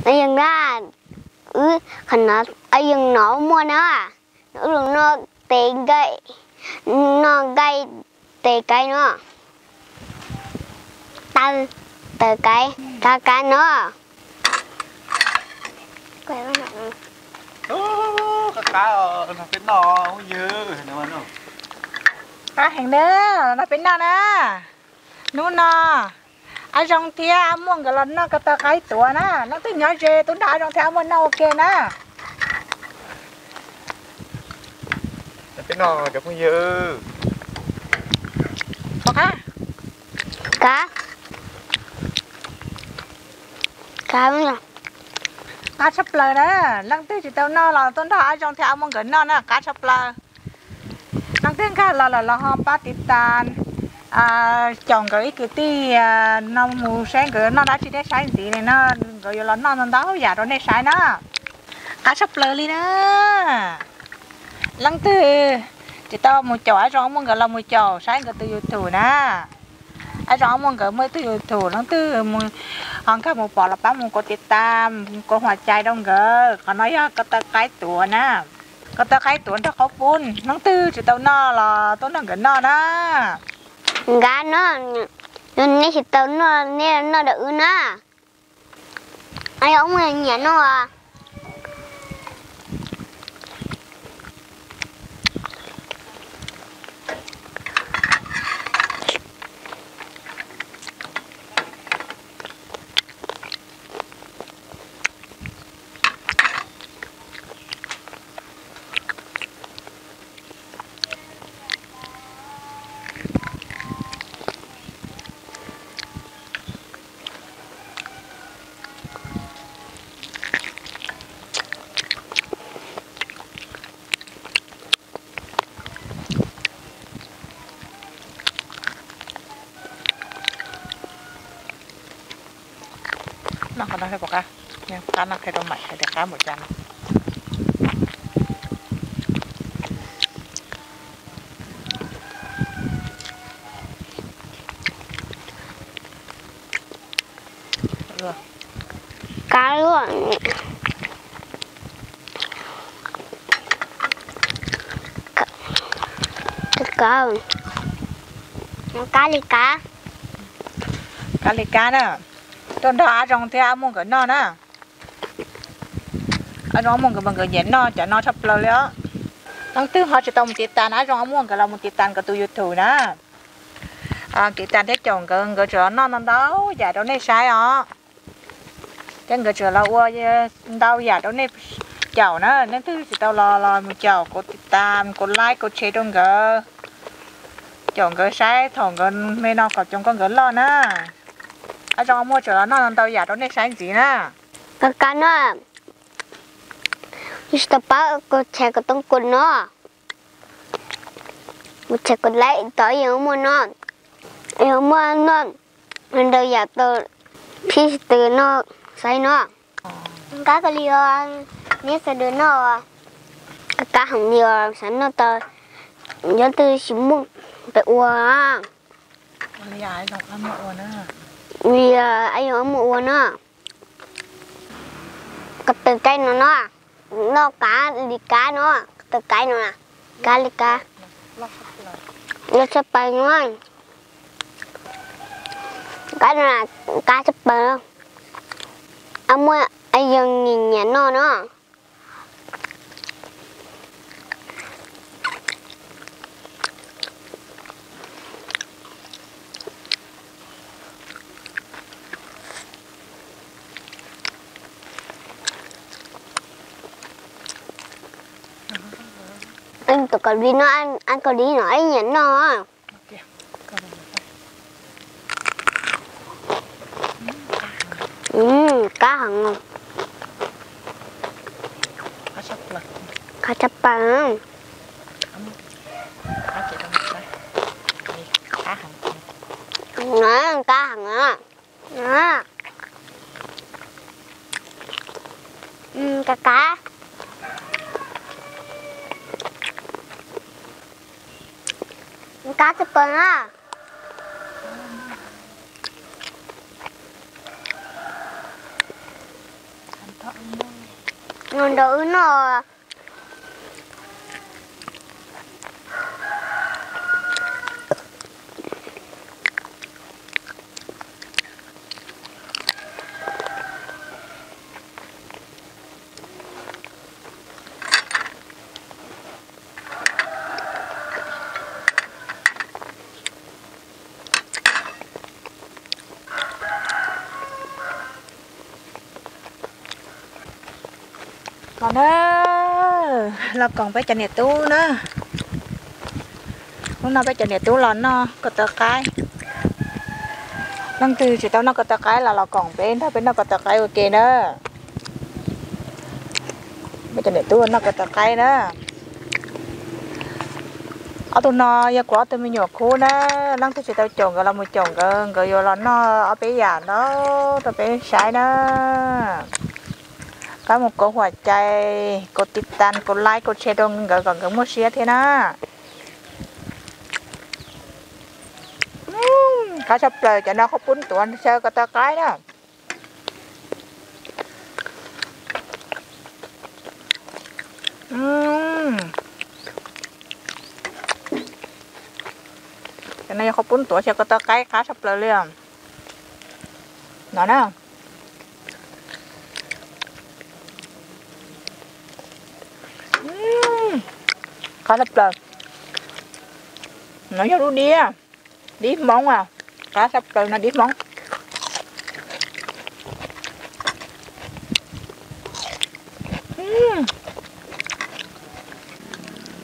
Yog nqa, wb qhov no, yog no muaj na, wb los noj tes nqaij, noj nqaij tes kaib no. Taw, taw kaib, taw kaib no. Qab qab, peb noj, phooj ywg. Qab heev na, no peb noj na. Hnub no Ab Zoo thiab Ab Muaj nkawd los noj ko taw qaib tuav na. Leej twg nyob ze tuaj nrog Ab Zoo thiab Ab Muaj noj ua ke na. Peb noj cov phooj ywg. Pom qab, qab, qab, qab tshaj plaws na. Leej twg tsis tau noj los tuaj nrog Ab Zoo thiab Ab Muaj nkawd noj na, qab tshaj plaws. Leej twg nkag los lawm los ho pab tiv tas caum nkawd ib kwv tij no mus seb nkawd noj dab tsi nej saib ntxiv li no, nkawd yuav los noj ntau ntau yam rau nej saib na. Qab tshaj plaws li na. Leej twg tsis tau mus caum Ab Zoo Ab Muaj nkawd los mus caum saib nkawd tus YouTube na. Ab Zoo Ab Muaj nkawd muaj ib tug YouTube, leej twg ho nkag mus pom los pab mus kov tiv tas, kov huam cai rau nkawd. Qhov no yog ko taw qaib tuav na, ko taw qaib tuav nrog qaub pub. Leej twg tsis tau noj los tuaj nrog nkawd noj na. Nqa no, yog nej tsis tau noj nej noj rau wb na. Ab Zoo Ab Muaj nyiam noj. Noj qhov no thiaj pom qab, qab no qhia rau mam hais tias qab npaum cas no. Kab, kab li kab. Kab li kab na. Tuaj nrog Ab Zoo thiab Ab Muaj nkawd noj na. Ab Zoo Ab Muaj nkawd mas nkawd nyiam noj cov no tshaj plaws li os. Leej twg ho tsis tau mus tiv tas na, Ab Zoo Ab Muaj nkawd los mus tiv tas nkawd tus YouTube na. Tiv tas thiab caum nkawd, nkawd tseem los noj ntau ntau yam rau nej saib os. Thiab nkawd tseem los ua ntau yam rau nej caum na. Leej twg tsis tau los los mus caum, kov tiv tas, kov like, kov share rau nkawd. Caum nkawd saib thaum nkawd me no kom coob kom nkawd loj na. Ab Zoo Ab Muaj tseem los noj ntau yam rau nej saib ntxiv na. Kab kab no, tsis tau pab kov share kov tooj kov no, kov share kov like tau Ab Zoo Ab Muaj no. Ab Zoo Ab Muaj noj ntau yam rau peb sawv daws noj saib no. Kab kab li os, neb sawv daws noj. Kab kab heev li os, xav noj tau, yog twg tsis muaj pem ua. Li Ab Zoo Ab Muaj ua na. Kab taw kaib no no, noj kab li kab no, kab taw kaib no, kab li kab, loj tshaj plaws no. Kab no, kab tshaj plaws. Ab Muaj, Ab Zoo nyiam nyiam noj no. Tus Kaus Lim no, Kaus Lim no nyiam noj. Kab heev, kab tshaj plaws. Kab heev. Kab kab, kab tshaj plaws na. Nrog wb noj. Los na, los koom peb cov niam tub na. Hnub no peb cov niam tub los noj kua tau qaib. Leej twg tsis tau noj kua tau qaib los los koom peb nrog peb noj kua tau qaib ua ke na. Peb cov niam tub noj kua tau qaib na. Ob tug no yog kuv ob tug me nyuam khub na. Leej twg tsis tau caum nkawd los mus caum nkawd, nkawd yuav los noj ob peb yam no rau peb saib na. Pab mus kov huam cai, kov tiv tas, kov like, kov share rau nkawd kom nkawd muaj siab thiab na. Qab tshaj plaws, cov no qhov pub tuav xyaw ko taw qaib na. Cov no yog qhov pub tuav xyaw ko taw qaib qab tshaj plaws li os. No na. Qab tshaj plaws. No yog lub dib, dib Hmoob, qab tshaj plaws no dib Hmoob.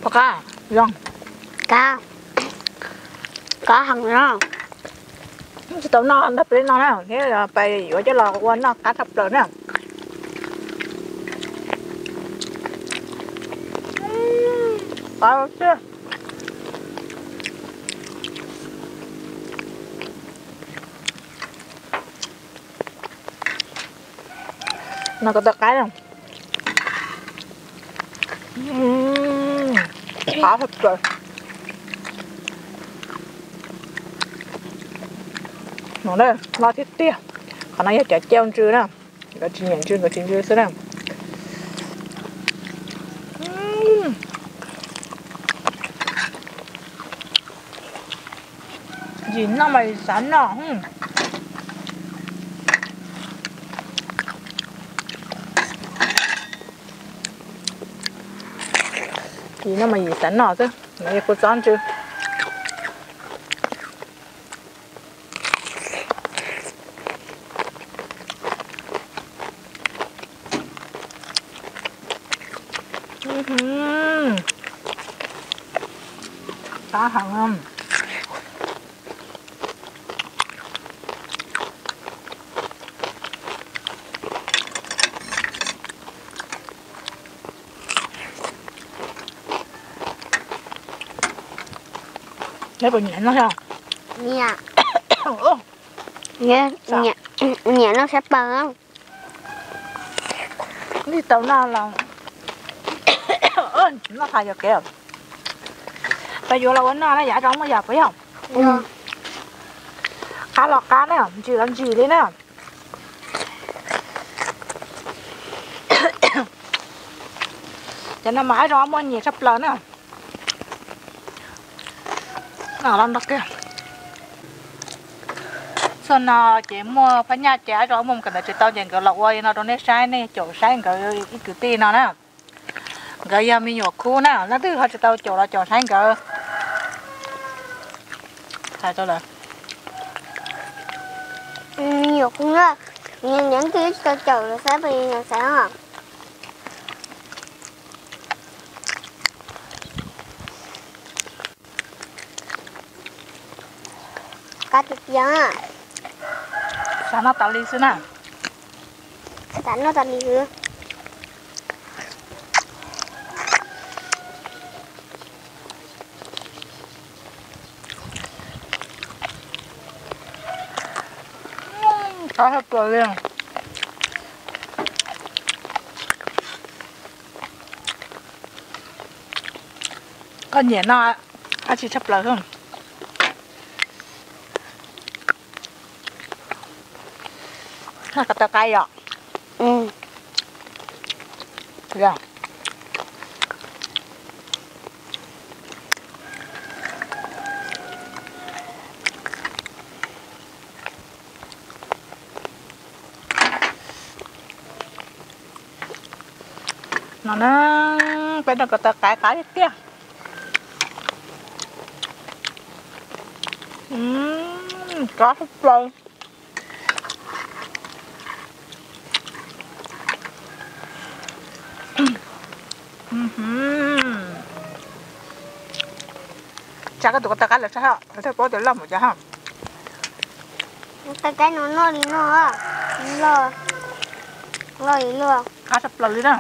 Pom qab zoo. Qab, qab heev no. Tsis tau noj nrog peb no na, thiab pais yuav coj los ua noj qab tshaj plaws na. Qab tiag. No ko taw qaib na. Qab tshaj plaws. No na, loj tiag tiag. Qhov no yog cov cau ntsw na. Nkawd tsis nyiam ntsw, nkawd tsis ntsw xwb na. Yim noj mas yim xav noj. Yim noj mas yim xav noj xwb, no yog kua txob ntsw. Qab heev. Neb puas nyiam noj thiab? Nyiam. Nyiam, nyiam noj sab plaws. Nij tau noj los noj hais yog kev. Peb yuav los ua noj na, yam zoo muaj yam puas yog? Qab los qab na, ntsim los ntsim li na. Cov no mas ab zoo muaj nyiam tshaj plaws na. Txhua no ces muaj phab nyaj ces ab zoo muaj kawm ntawv tsis tau ces nkawd los ua no rau nej saib, nej caum saib nkawd ib kwv tij no na. Nkawd yog me nyuam khub na, leej twg ho tsis tau caum los caum saib nkawd. Hais rau lawv, me nyuam khub na, nyiam nyiam twg tsis tau caum los saib, saib. Qab tiag tiag. Xav noj tas li xwb na. Xav noj tas li xwb. Qab tshaj plaws li. Koj nyiam noj dab tsi tshaj plaws? Noj ko taw qaib yom? Yog. No na, peb noj ko taw qaib qab tiag tiag. Qab tshaj plaws. Tsa koj tus ko taw qaib los saib, thiaj paub tias loj mus cas ha. Taw qaib no noj li no, loj, loj li loj. Qab tshaj plaws li na.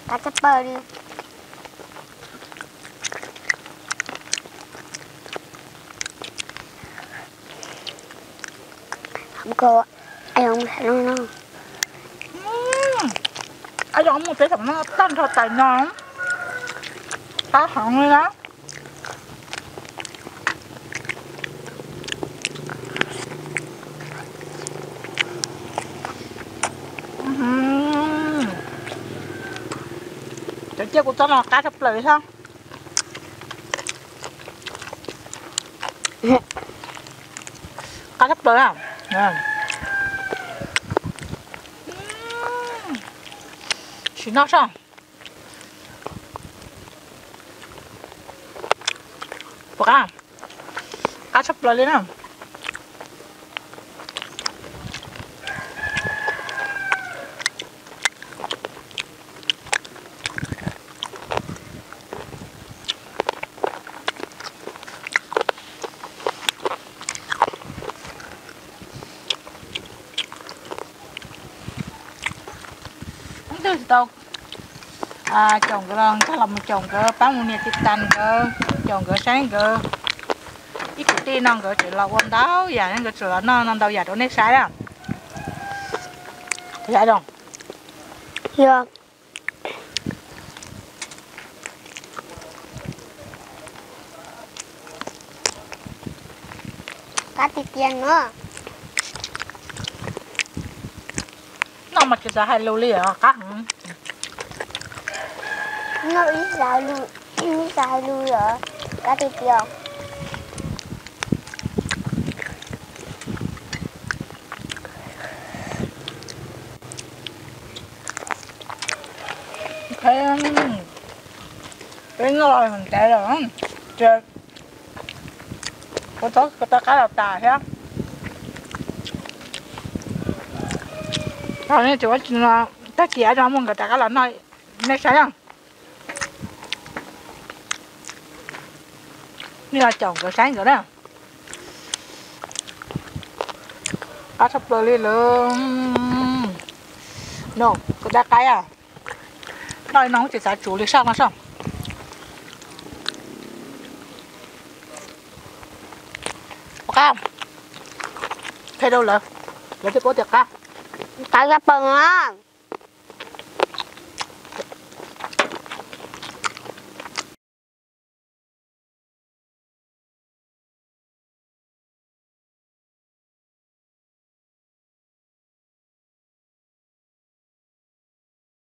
Qab tshaj plaws li. Ab, yog muaj peb saum no tag nrho tais no, qab heev li na. Cov ciaj kuv txob no qab tshaj plaws li thiab. Qab tshaj plaws. Sim noj soj. Puas qab? Qab tshaj plaws li na. Ub, twb tsis tau caum nkawd los nkag los mus caum nkawd pab mus nias tiv tas nkawd, caum nkawd saib nkawd. Ib kwv tij no nkawd tseem los ua ntau yam, nkawd tseem los noj no ntau yam rau nej saib na. Yog. Qab tiag tiag no. Noj mas tsis xav hais lus li os, qab heev. Noj ib xav hais lus, ib xav hais lus os, qab tiag tiag. Peb noj ntev lawm, ces kuv txob ko taw qab los tas thiab. Tag kis tag kis no muaj nkawd rov qab los noj, nej saib na. Nej los caum nkawd saib nkawd na. Qab tshaj plaws li lawm. No, ko taw qaib, noj li no kuj tsis xav tsum li soj no soj. Qab, qhia rau lawv, lawv thiaj paub tias qab. Qab tshaj plaws na.